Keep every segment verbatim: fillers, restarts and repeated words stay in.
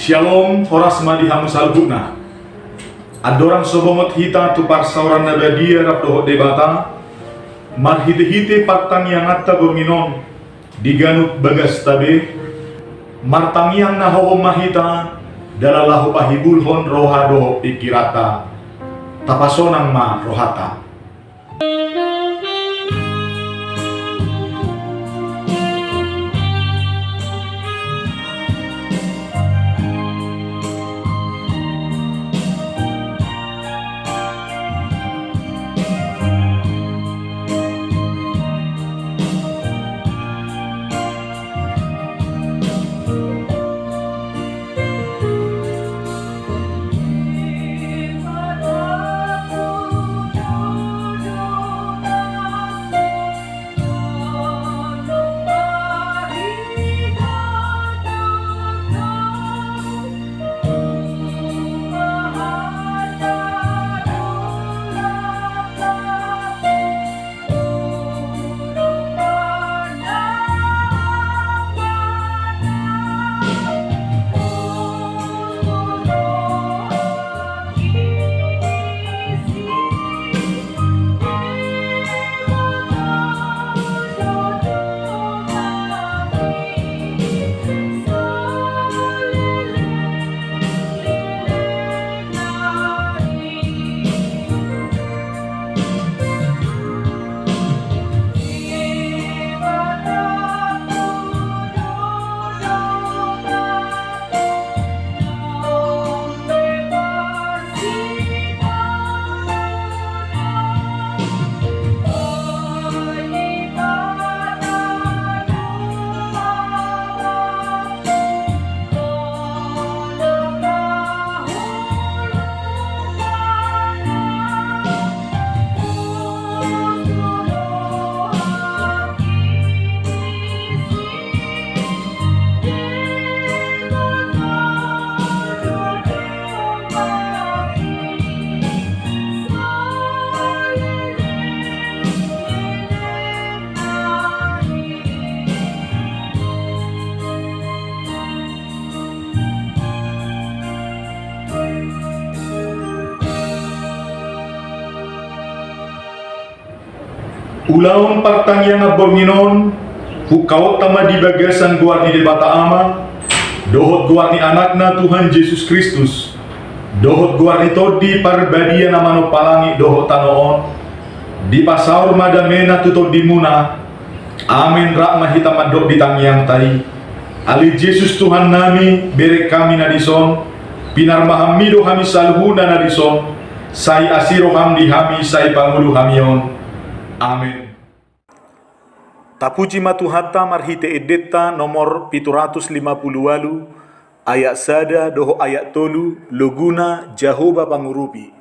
Syalom, horas ma di hamu saluhutna. Andorang so bongot hita tu parsaoran na badia rap dohot Debata, marhite-hite partangianganta borngin on di ganup bagasta be, martangiang na hohom ma hita, dalan laho pahibulhon roha dohot pingkiranta. Tapasonang ma rohanta. Ulaon partangiangan borngin on, hungkaonta ma di bagasan goar ni Debata Ama, dohot goar ni Anakna Tuhan Jesus Kristus, dohot goar ni Tondi Parbadia na manompa langit dohot tano on, dipasaor ma damena tu tondimuna. Amen. Rap ma hita mandok di tangiangta i. Ale Jesus Tuhannami, bereng hami na dison, pinarmahanmi do hami saluhutna na dison, sai asi roham di hami, sai pangolu hami on. Amen. Tapuji ma Tuhanta marhite endenta nomor pitu ratus lima pulu ualu, ayat sada dohot ayat tolu, loguna Jahowa Pangurupi.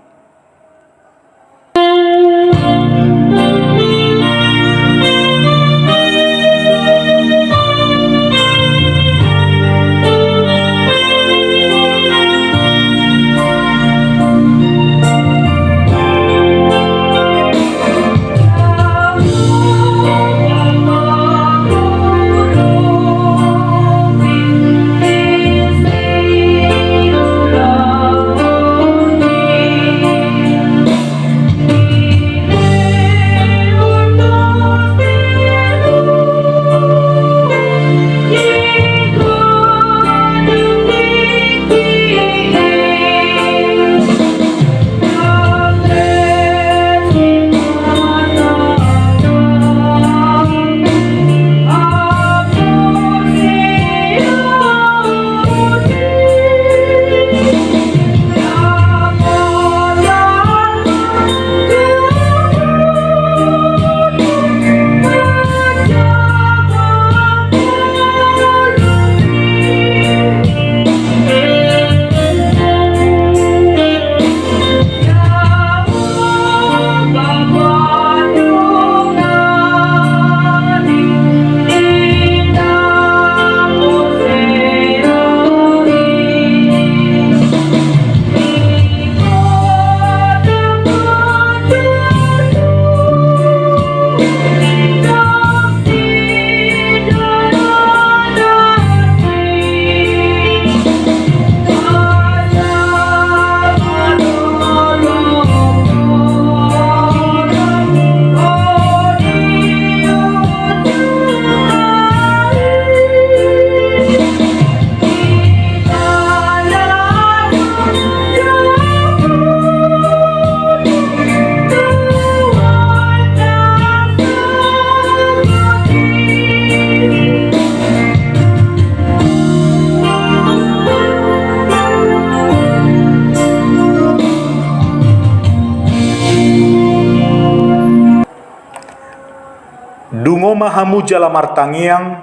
ma hamu jala martangiang,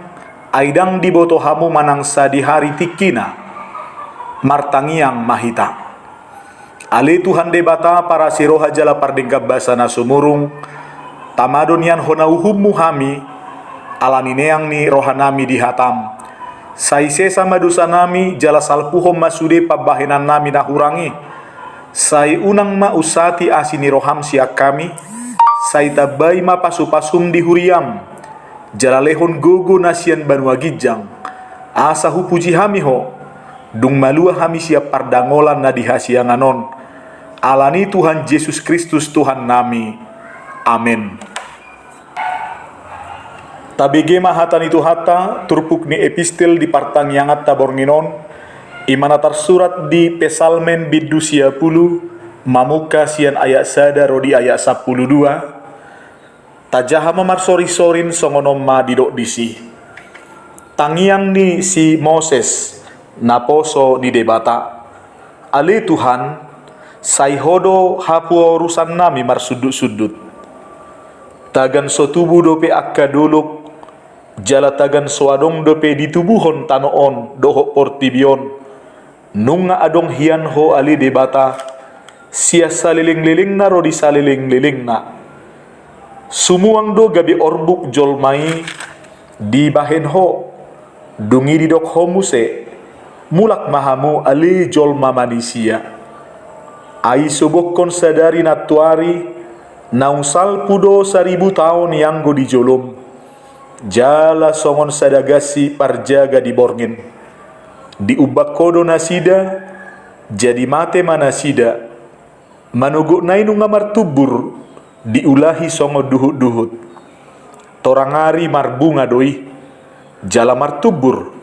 ai ndang diboto hamu manang sadihari tingkina. Martangiang ma hita. Ale Tuhan Debata, parasi roha jala pardenggan basa na sumurung, tama do nian hona uhummu hami, ala ni neang ni rohanami di hatam. Sai sesa ma dosanami, jala salpuhon ma sude pambahenannami na hurang i. Sai unang ma unsati asi ni roham sian hami, sai tambai ma pasupasum di huriam, jala lehon gogo na sian banua ginjang, asa hupuji hami ho, dung malua hami sian pardangolan na di hasiangan on. Ala ni Tuhan Jesus Kristus Tuhannami. Amen. Tabege ma hata ni Tuhanta, turpuk ni epistel di partangianganta borngin on, i ma na tarsurat di Psalmen bindu sia pulu, mamungka sian ayat sada ro di ayat sampulu dua. Tajaha ma marsorinsorin, songon on ma didok disi. Tangiang ni si Moses, naposo ni Debata. Ale Tuhan, sai Ho do haporusannami marsundutsundut. Tagan so tubu dope angka dolok, jala tagan so adong dope ditubuhon tano on dohot portibi on, nunga adong hian Ho ale Debata, sian salelenglelengna ro di salelenglelengna. Sumuang do gabe orbuk jolma i dibahen Ho. Dung i didok Ho muse, mulak ma hamu ale jolma manisia. Ai sobokkon sadari nantuari, naung salpu do saribu taon i anggo di jolom. Jala songon sada gansi parjaga di borngin. Diumbak Ho do nasida, jadi mate ma nasida. Manogotna i nunga martumbur, diulahi songon duhutduhut. Torang ari marbunga do i, jala martumbur,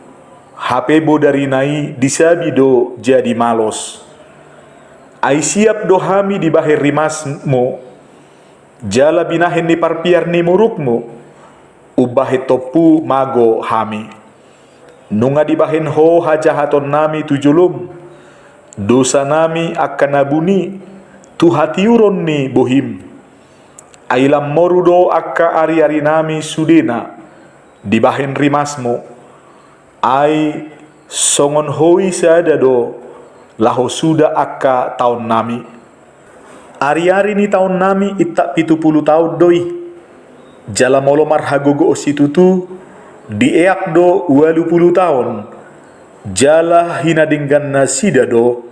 hape bodarina i disabi do jadi malos. Ai siap do hami dibahen rimasmu, jala binahen ni parpiar ni murukmu, umbahen tompu mago hami. Nunga dibahen Ho hajahatonnami tu jolom, dosanami angka na buni tu hatiuron ni bohim. Ai lam moru do angka ariarinami sudena dibahen rimasmu. Ai songon Ho i sada do laho suda angka taonnami. Ariari ni taonnami intap pitu pulu taon do i. Jala molo marhagogoon situtu, dieak do ualu pulu taon. Jala hinadenggan nasida do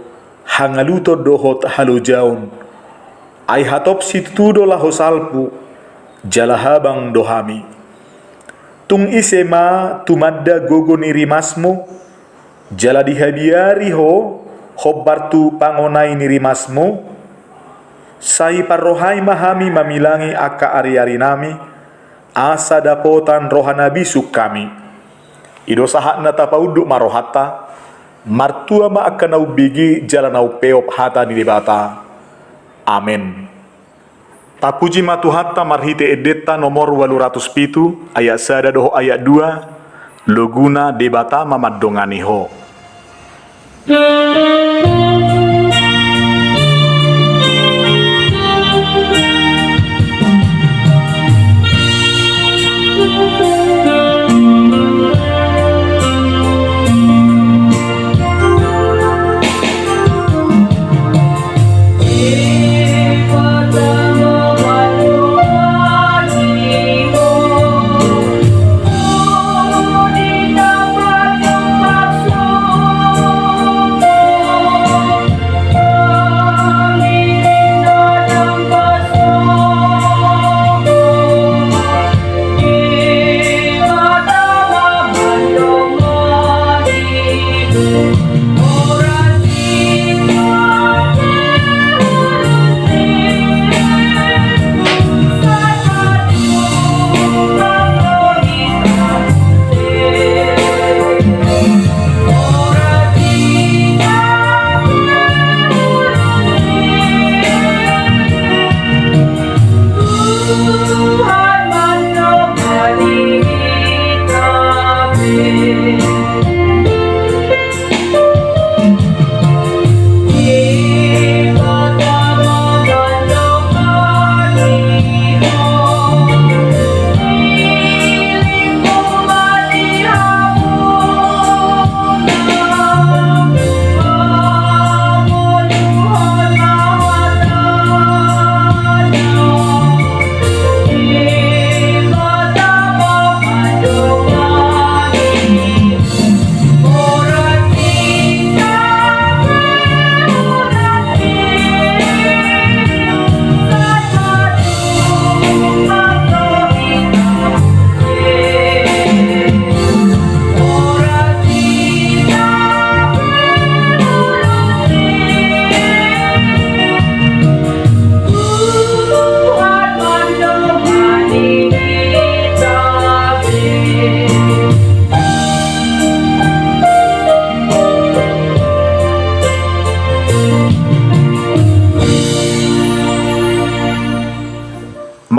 hangaluton dohot halojaon. Ai hatop situtu do laho salpu, jala habang do hami. Tung ise ma tumanda gogo ni rimasmu, jala dihabiari Ho hombar tu pangonai ni rimasmu? Sai parrohai ma hami mamilangi angka ariarinami, asa dapotan roha na bisuk hami. I do sahatna, tapaunduk ma rohanta. Martua ma angka na umbege jala na umpeop hata ni Debata. Amen. Tapuji ma Tuhanta marhite endenta nomor ualu ratus pitu, ayat sada dohot ayat dua, loguna Debata ma mandongani ho.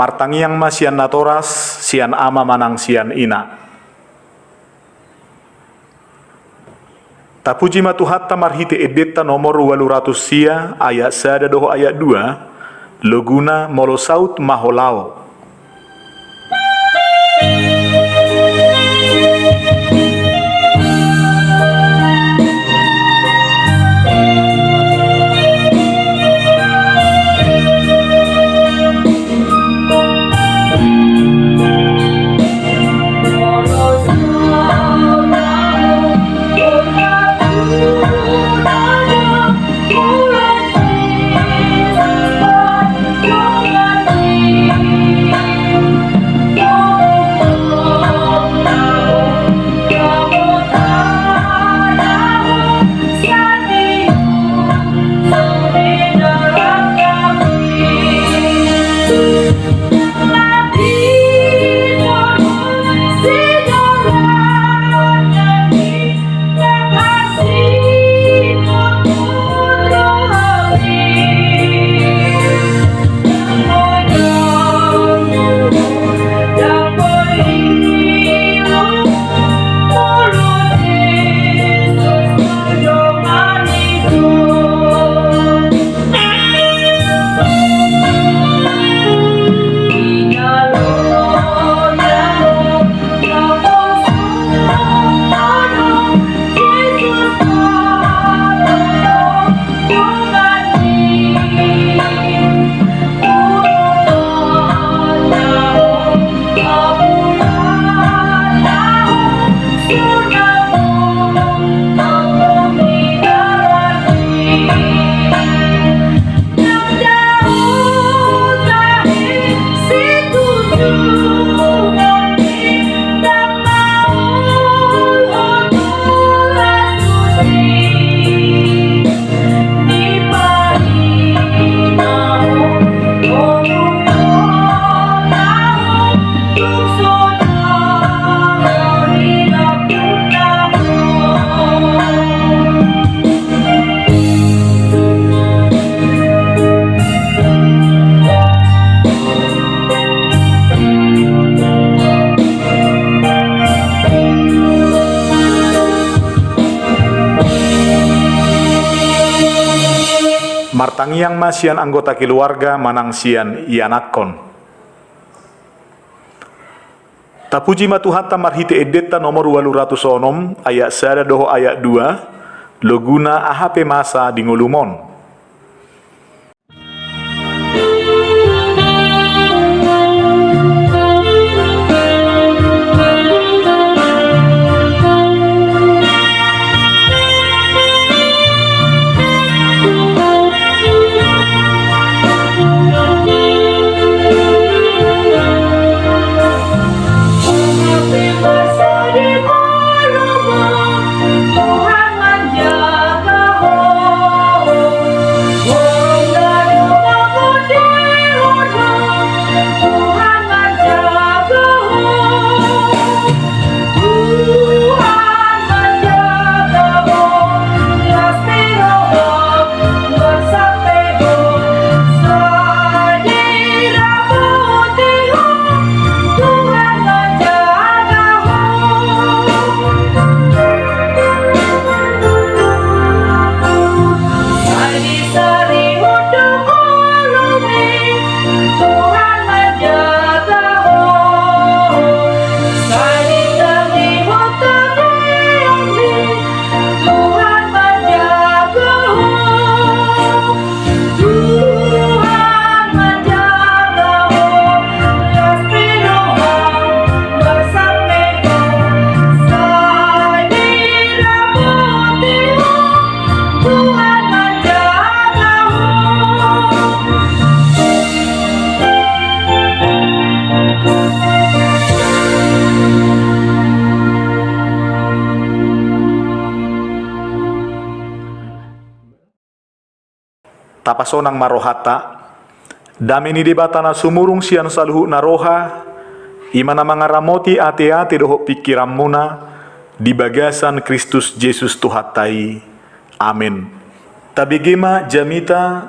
Martangiang ma sian natoras, sian ama manang sian ina. Tapuji ma Tuhanta marhite endenta nomor ualu ratus sia, ayat sada dohot ayat dua, loguna molo saut ma ho laho. Martangiang ma sian anggota keluarga manang sian ianakhon. Tapuji ma Tuhanta marhite endenta nomor ualu ratus onom, ayat sada dohot ayat dua, loguna aha pe masa di ngolum on. Tapasonang ma rohanta. Dame ni Debata na sumurung sian saluhut na roha, i ma na mangaramoti ateate dohot pingkiranmuna di bagasan Kristus Jesus Tuhanta i. Amen. Tabege ma jamita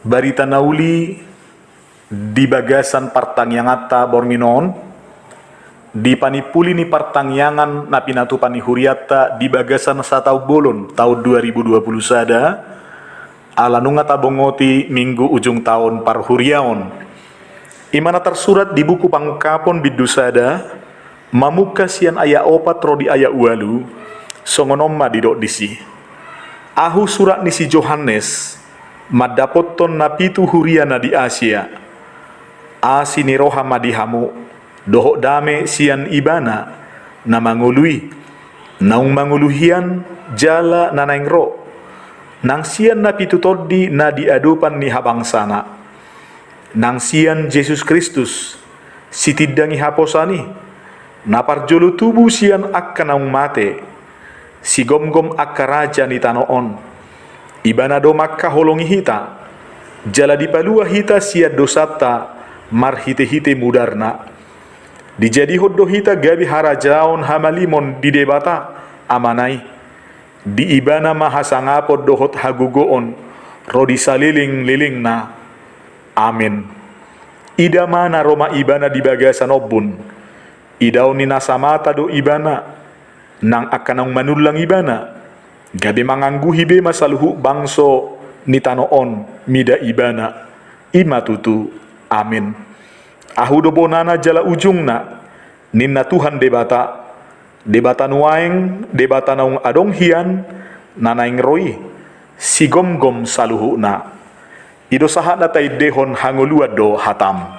barita na uli Di bagasan partangianganta borngin on, di panimpuli ni partangiangan na pinatupa ni hurianta di bagasan sataon bolon taon dua ribu dua puluh sada, ala nunga tabongoti minggu ujung taon parhuriaon. I ma na tarsurat di buku Pangungkapon bindu sada, mamungka sian ayat opat ro di ayat ualu, songon on ma didok disi. Ahu surat ni si Johannes, mandapothon na pitu huria na di Asia. Asi ni roha ma di hamu, dohot dame sian Ibana, na mangolu i, naung mangolu hian jala na naeng ro, nang sian na pitu tondi na di adopan ni habangsana, nang sian Jesus Kristus, sitindangi haposan i, na parjolo tubu sian angka naung mate, sigomgom angka raja ni tano on. Ibana do mangkaholongi hita, jala dipalua hita sian dosanta marhitehite mudarna. Dijadihon do hita gabe harajaon hamalimon di Debata Amana i. Di Ibana ma hasangapon dohot hagogoon ro di salelenglelengna. Amen. Ida ma na ro ma Ibana di bagasan ombun. Idaon ni na samata do Ibana, nang angka naung manullang Ibana, gabe mangangguhi be ma saluhut bangso ni tano on mida Ibana. I ma tutu. Amen. Ahu do bonana jala ujungna, ninna Tuhan Debata, Debata nuaeng, Debata naung adong hian, na naeng ro i, sigomgom saluhutna. I do sahat na taendehon, hangoluan do hatam.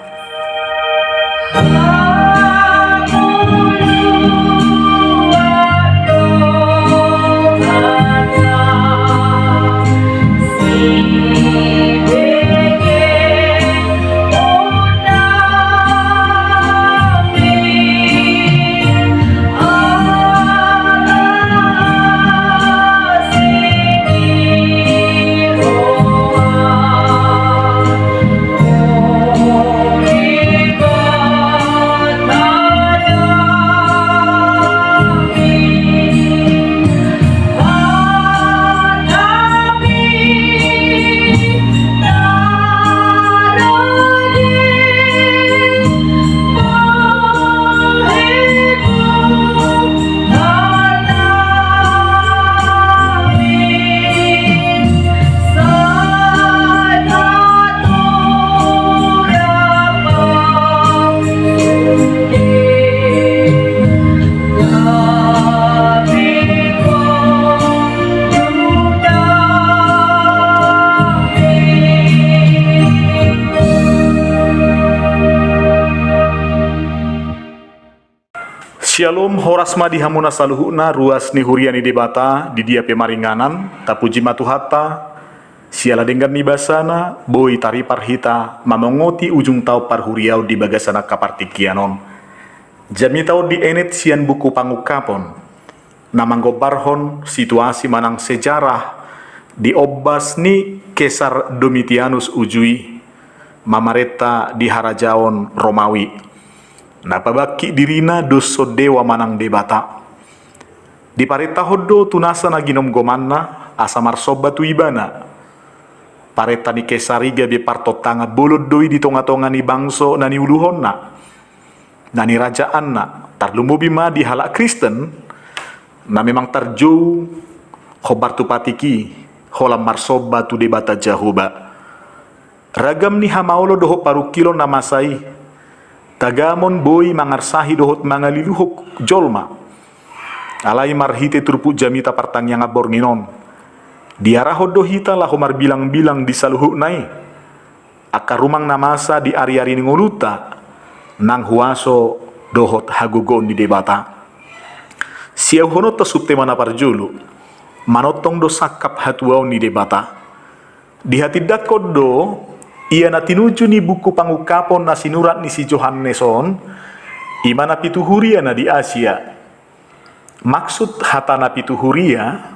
Syalom, horas ma di hamuna saluhutna, ruas ni huria ni Debata, di dia pe maringanan, tapuji ma Tuhanta, siala denggan ni basana, boi taripar hita mamongoti ujung taon parhuriaon di bagasan angka partingkian on. Jamita on dienet sian buku Pangungkapon, na manggombarhon situasi manang sejarah di ombas ni Kesar Domitianus uju i, mamarenta di harajaon Romawi. Na pabangkit dirina doshon dewa manang debata. Diparentahon do tu nasa na ginomgomanna asa marsomba tu ibana. Parenta ni Kesar i gabe partontangan bolon do i di tongatonga ni bangso na niuluhonna, na nirajaanna, tarlumobi ma di halak Kristen, na memang tarjou hombar tu patik i, holan marsomba tu Debata Jahowa. Ragam ni hamaolon dohot parungkilon na masa i, tagamon boi mangarsahi dohot mangaliluhon jolma. Alai marhite turpuk jamita partangiangan borngin on, diarahon do hita laho marbilangbilang di saluhutna i, angka rumang na masa di ariari ni ngolunta, nang huaso dohot hagogoon ni Debata. Siauhononta, subtema na parjolo, manongtong do sangkap hatuaon ni Debata. Dihatindangkon do ia na tinuju ni buku Pangungkapon na sinurat ni si Johannes on, i ma na pitu huria na di Asia. Maksud hata na pitu huria,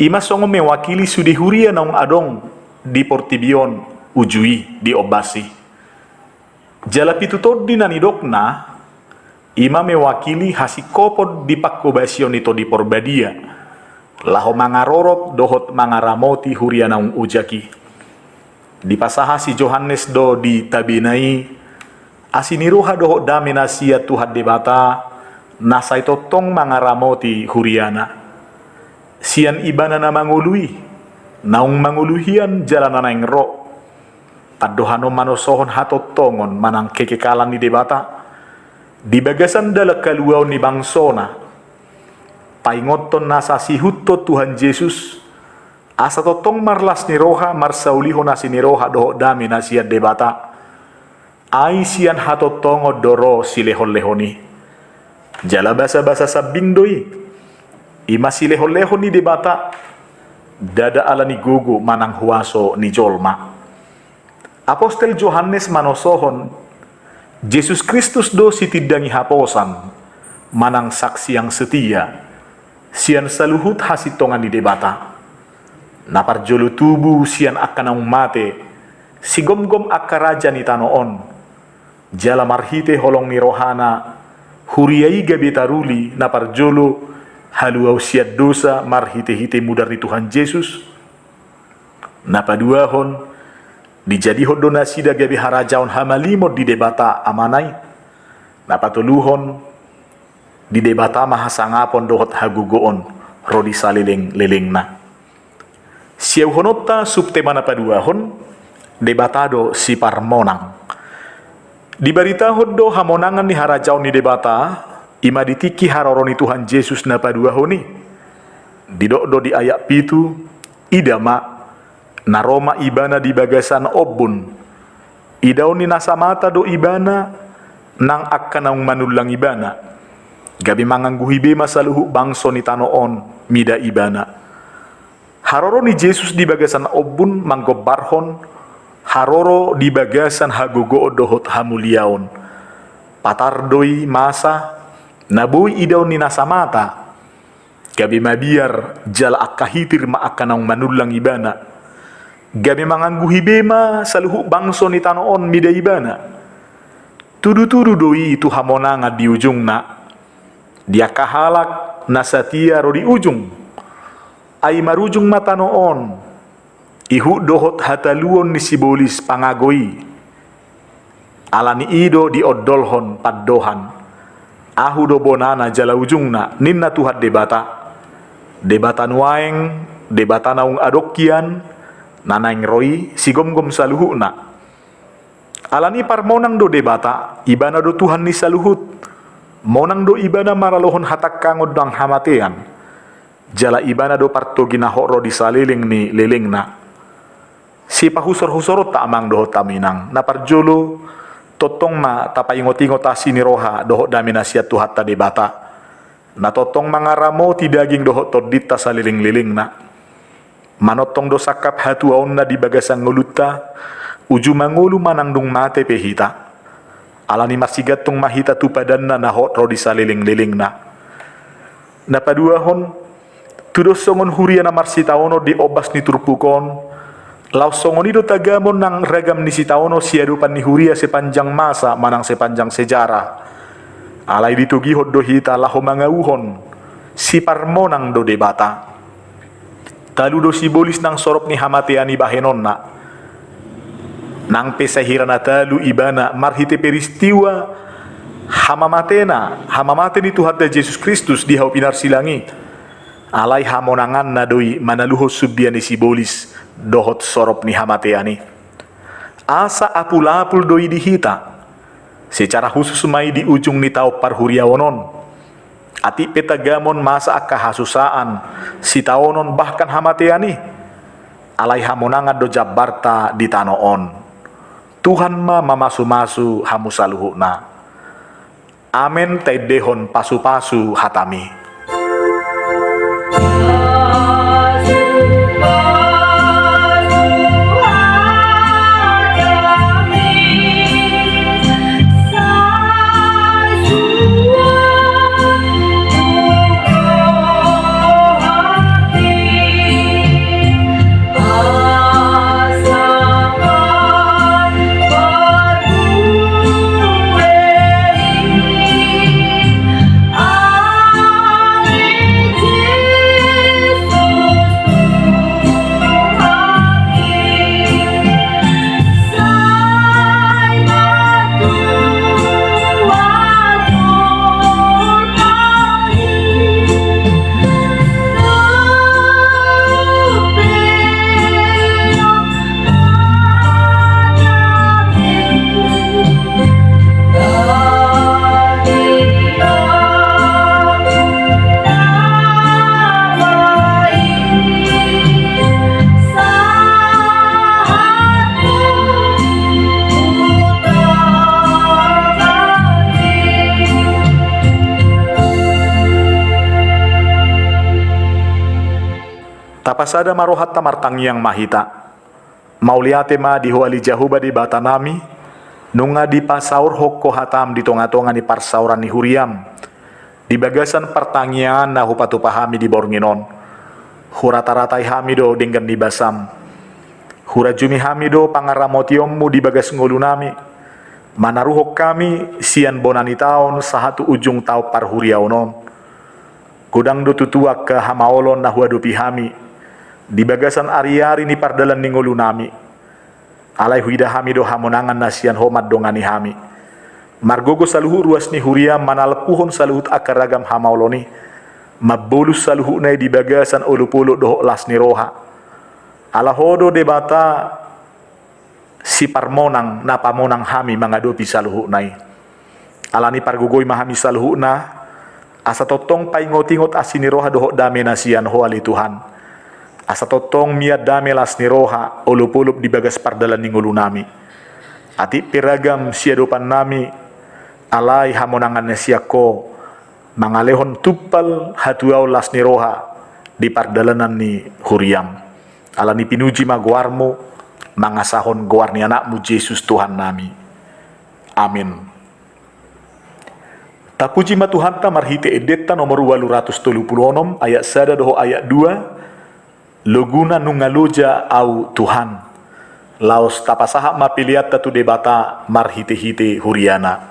i ma songon mewakili sude huria naung adong di portibi on uju i, di ombas i. Jala pitu tondi na nidokna, i ma mewakili hasingkopon di panghobasion ni Tondi Porbadia, laho mangarorot dohot mangaramoti huria naung ojak i. Dipasahat si Johannes do di tabena i asi ni roha dohot dame na sian Tuhan Debata, na sai tongtong mangaramoti huriana. Sian Ibana na mangolu i, naung mangolu hian jala na naeng ro. Pandohan on manosohon hatongtongon manang kekekalan ni Debata. Di bagasan dalan haluaon ni bangsona, paingothon nasa siihuthon Tuhan Jesus, asa tongtong marlas ni roha marsaulihon asi ni roha dohot dame na sian Debata. Ai sian hatongtongon do ro silehonlehon i. Jala basabasa sambing do i. I ma silehonlehon ni Debata, ndada ala ni gogo manang huaso ni jolma. Apostel Johannes manosohon, Jesus Kristus do sitindangi haposan, manang saksi yang setia, sian saluhut hasintongan ni Debata. Na parjolo tubu sian angka naung mate, sigomgom angka raja ni tano on. Jala marhite holong ni rohana, huria i gabe taruli na parjolo haluaon sian dosa marhitehite mudar ni Tuhan Jesus. Na paduahon, dijadihon do nasida gabe harajaon hamalimon di Debata Amana i. Na patoluhon, di Debata ma hasangapon dohot hagogoon ro di salelenglelengna. Siauhononta subtema na paduahon, Debata do siparmonang. Dibaritahon do hamonangan ni harajaon ni Debata, i ma di tingki haroro ni Tuhan Jesus na paduahon i. Didok do di ayat pitu, ida ma, na ro ma Ibana di bagasan ombun. Idaon ni na samata do Ibana nang angka naung manullang Ibana. Gabe mangangguhi be ma saluhut bangso ni tano on mida Ibana. Haroro ni Jesus di bagasan ombun manggombarhon haroro di bagasan hagogoon dohot hamuliaon. Patar do i masa na boi idaon ni na samata. Gabe mabiar jala angka hitir ma angka naung manullang Ibana. Gabe mangangguhi be ma saluhut bangso ni tano on mida Ibana. Tudutudu do i tu hamonangan di ujungna. Di angka halak na satia ro di ujung. Ai marujung ma tano on. Ihut dohot hataluon ni sibolis pangago i. Ala ni i do diondolhon pandohan. Ahu do bonana jala ujungna, ninna Tuhan Debata. Debata nuaeng, Debata naung adong hian, na naeng ro i, sigomgom saluhutna. Ala ni i parmonang do Debata, Ibana do Tuhan ni saluhut. Monang do Ibana maralohon hatangkangon nang hamatean. Jala Ibana do partogi na hot ro di saleleng ni lelengna. Sipahusor-husoronta amang dohot hamu inang, na parjolo, tongtong ma tapaingot-ingot asi ni roha dohot dame na sian Tuhanta Debata. Na tongtong mangaramoti daging dohot tondinta saleleng-lelengna. Manongtong do sangkap hatuaonna di bagasan ngolunta, uju mangolu manang dung mate pe hita. Ala ni marsigantung ma hita tu padanna na hot ro di saleleng-lelengna. Na paduahon, tudos songon huria na marsitaonon di ombas ni turpuk on, laos songon i do tagamon nang ragam ni sitaonon siadopan ni huria sepanjang masa manang sepanjang sejarah. Alai ditogihon do hita laho mangauhon, siparmonang do Debata. Talu do sibolis nang sorop ni hamatean i bahenonna. Nang pe sahira na talu ibana marhite peristiwa hamamatena, hamamate ni Tuhanta Jesus Kristus di hau pinarsilang i. Alai hamonanganna do i manaluhon sundian ni sibolis dohot sorop ni hamatean i. Asa apul-apul do i di hita. Secara khusus ma i di ujung ni taon parhuriaon on. Atik pe tagamon masa angka hasusaan, sitaonon bahkan hamatean i. Alai hamonangan do jambarta di tano on. Tuhan ma mamasu-masu hamu saluhutna. Amen, taendehon pasu-pasu hatami. Tapasada ma rohanta, martangiang ma hita. Mauliate ma di Ho ale Jahowa Debatanami, nunga dipasaorhon Ho hatam di tongatonga ni parsaoran ni huriam. Di bagasan partangiangan na hupatupa hami di borngin on, hurataratai hami do denggan ni basam. Hurajumi hami do pangaramotionmu di bagas ngolunami, manaruhon hami sian bona ni taon sahat tu ujung taon parhuriaon on. Godang do tutu angka hamaolon na huadopi hami di bagasan ariari ni pardalan ni ngolunami. Alai huida hami do hamonangan na sian Ho mandongani hami. Margogo saluhut ruas ni huriam manalpuhon saluhut angka ragam hamaolon i, mambolus saluhutna i di bagasan olopolop dohot las ni roha. Ala Ho do Debata Siparmonang na pamonang hami mangadopi saluhutna i. Alani i pargogoi ma hami saluhutna, asa tongtong paingotingot asi ni roha dohot dame na sian Ho ale Tuhan. Asa tongtong mian dame, las ni roha, olopolop di bagas pardalan ni ngolunami. Atik pe ragam siadopannami, alai hamonangan na sian Ho, mangalehon tumpal hatuaon, las ni roha di pardalanan ni huriam. Alani i pinuji ma goarmu, mangasahon goar ni Anakmu Jesus Tuhannami. Amin. Tapuji ma Tuhanta marhite endenta nomor ualu ratus tolu pulu onom, ayat sada dohot ayat dua. Loguna nunga loja ahu Tuhan. Laos tapasahat ma peleanta tu Debata marhitehite huriana.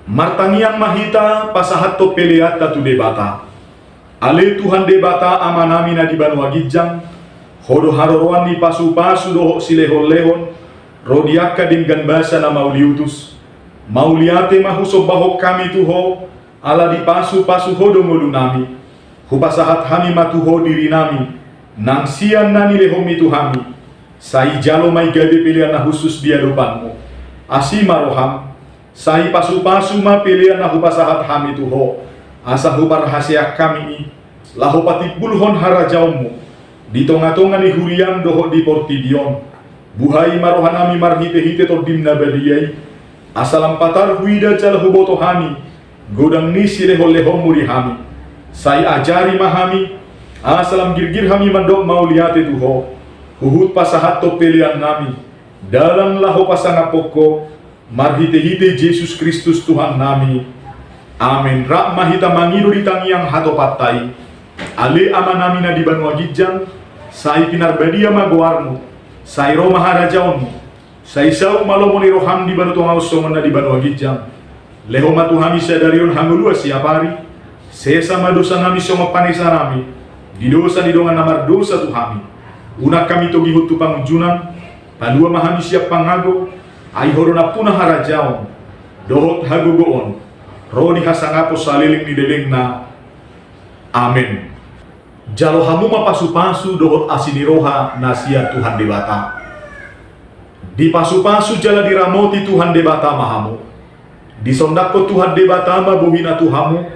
Martangiang ma hita pasahathon peleanta tu Debata. Ale Tuhan Debata Amanami na di banua ginjang, Ho do haroroan ni pasupasu dohot silehonlehon, ro di angka denggan basa na mauliutus. Mauliate ma husombahon hami tu Ho, ala dipasupasu Ho do ngolunami. Hupasahat hami ma tu Ho dirinami, nang sian na nilehonMi tu hami. Sai jalo ma i gabe pelean na hushus di adopanMu. Asi ma rohaM, sai pasupasu ma pelean na hupasahat hami tu Ho, asa huparhaseang hami i, laho patimbulhon harajaonMu di tongatonga ni huriaM dohot di portibi on. Buhai ma rohanami marhitehite TondiM na badia i, asa lam patar huida jala huboto hami godang ni silehonlehonMu di hami. Sai ajari ma hami, asa lam girgir hami mandok mauliate tu Ho, huhut pasahathon pelean nami, dalan laho pasangaphon Ho, marhitehite Jesus Kristus Tuhan nami. Amen. Rap ma hita mangido di tangiang hatopanta i. Ale Ama nami na di banua ginjang, sai pinarbadia ma goarmu, sai ro ma harajaonmu, sai saut ma lomo ni roham di banua tonga on songon na di banua ginjang. Lehon ma tu hami sadari on hangoluan siapari, sesa ma dosa nami songon panesa nami di dosa ni dongan na mardosa tu hami. Unang hami togihon tu pangunjunan, palua ma hami sian pangago, ai Ho do nampuna harajaon, dohot hagogoon, ro di hasangapon saleleng ni lelengna. Amen. Jalo hamu ma pasupasu dohot asi ni roha na sian Tuhan Debata. Dipasupasu jala diramoti Tuhan Debata ma hamu. Disondangkon Tuhan Debata ma bohina tu hamu,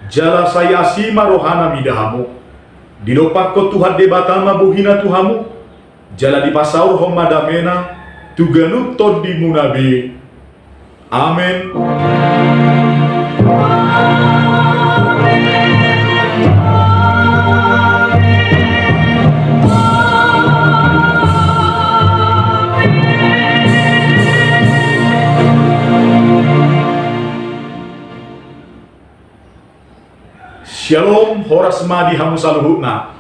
jala sai asi ma rohana mida hamu. Didompakkon Tuhan Debata ma bohina tu hamu, jala dipasaorhon ma damena tu ganup tondimuna be. Amen. Syalom, horas ma di hamu saluhutna.